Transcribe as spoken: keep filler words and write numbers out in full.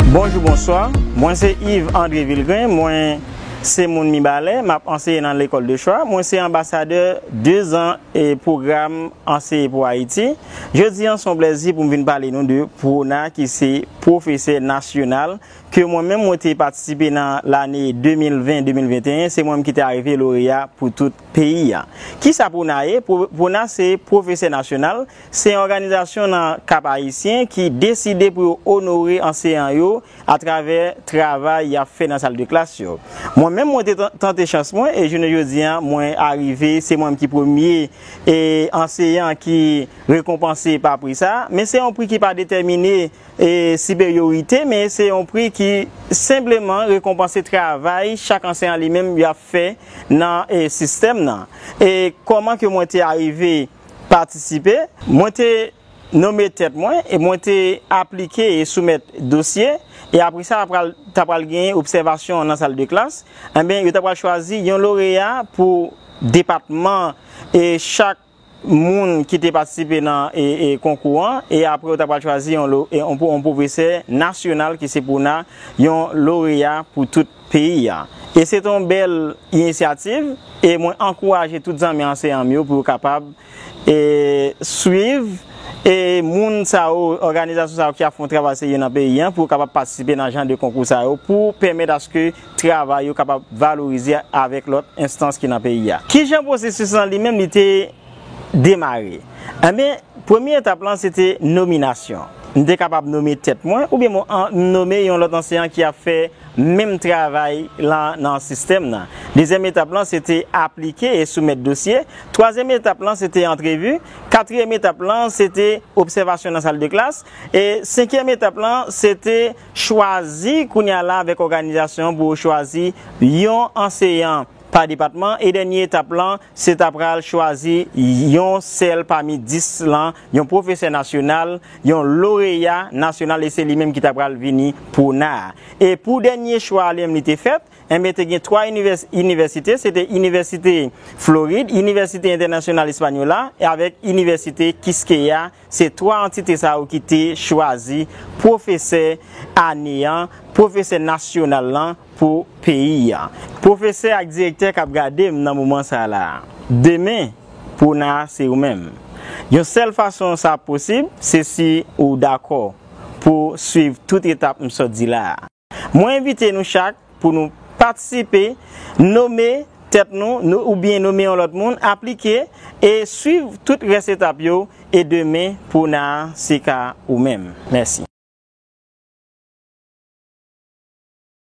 Bonjou, bonswa. Mwen se Yves André Vilgrain. Mwen se moun Mibalè. M ap anseye nan lekòl de chwa. Mwen se anbasadè dezan e pwogram Anseye pou Ayiti. Jodi a, se yon plèzi pou m vin pale nou de PRONA, ki se pwofesè nasyonal, ke mwen menm mwen te patisipe nan lane de mil ven, de mil venteyen, se mwen menm ki te arive loreya pou tout peyi a. Kisa PRONA ye? Pro-, PRONA se pwofesè nasyonal, se yon òganizasyon nan Kap Ayisyen ki deside pou yo onore anseyan yo atravè travay y ap fè nan sal de klas yo. Mwen menm, mwen te tan-, tante chans mwen, e jounen jodi a, mwen arive, se mwen menm ki premye, e, anseyan ki rekonpanse pa pri sa, men se yon pri ki pa detèmine, e, siperyorite, men se yon pri ki senpleman rekonpanse travay chak anseyan li menm y ap fè nan, e, sistèm nan. E kòman ke mwen te arive patisipe? Mwen te nome tèt mwen, e mwen te aplike e soumèt dosye, e apre sa, pral, ta pral gen obsèvasyon nan sal de klas. Enben, yo ta pral chwazi yon loreya pou depatman, e chak moun ki te patisipe nan, e, e konkou an, e apre, yo ta pral chwazi yon lo-, e yon, yon pwofesè nasyonal ki se PRONA, yon loreya pou tout peyi a. E se te yon bèl inisyativ, e mwen ankouraje tout zanmi anseyan m yo pou yo kapab, e, swiv, e, moun sa yo, òganizasyon sa yo ki ap fè yon travay serye nan peyi a, pou yo kapab patisipe nan jan de konkou sa yo, pou pèmèt aske travay yo kapab valorize avèk lòt enstans ki nan peyi a. Kijan pwosesis lan li menm li te demare? Enben, premye etap lan, se te nominasyon. M te kapab nome tèt mwen, oubyen mwen an-, m nome yon lòt anseyan ki ap fè menm travay lan nan sistèm nan. Dezyèm etap lan, se te aplike e soumèt dosye. Twazyèm etap lan, se te antrevi. Katriyèm etap lan, se te obsèvasyon nan sal de klas. E senkyèm etap lan, se te chwazi, kounye a la, avèk òganizasyon an, pou yo chwazi yon anseyan pa depatman. E dènye etap lan, se ta pral chwazi yon sèl pami dis lan, yon pwofesè nasyonal, yon loreya nasyonal, e se li menm ki ta pral vini PRONA a. E pou dènye chwa a, li menm li te fèt, enben, te gen twa inivès-, inivèsite, se te Inivèsite Florid, Inivèsite Entènasyonal Espanola, e avèk Inivèsite Quisqueya, se twa antite sa yo ki te chwazi pwofesè ane an, pwofesè nasyonal lan pou peyi a. Pwofesè ak direktè k ap gade m nan moman sa la, demen, PRONA se ou menm. Yon sèl fason sa ap posib, se si ou dakò pou swiv tout etap m sot di la a. Mwen envite nou chak pou nou patisipe, nome tèt nou, nou, oubyen nome yon lòt moun, aplike e swiv tout rès etap yo, e demen, PRONA se ka ou menm. Mèsi.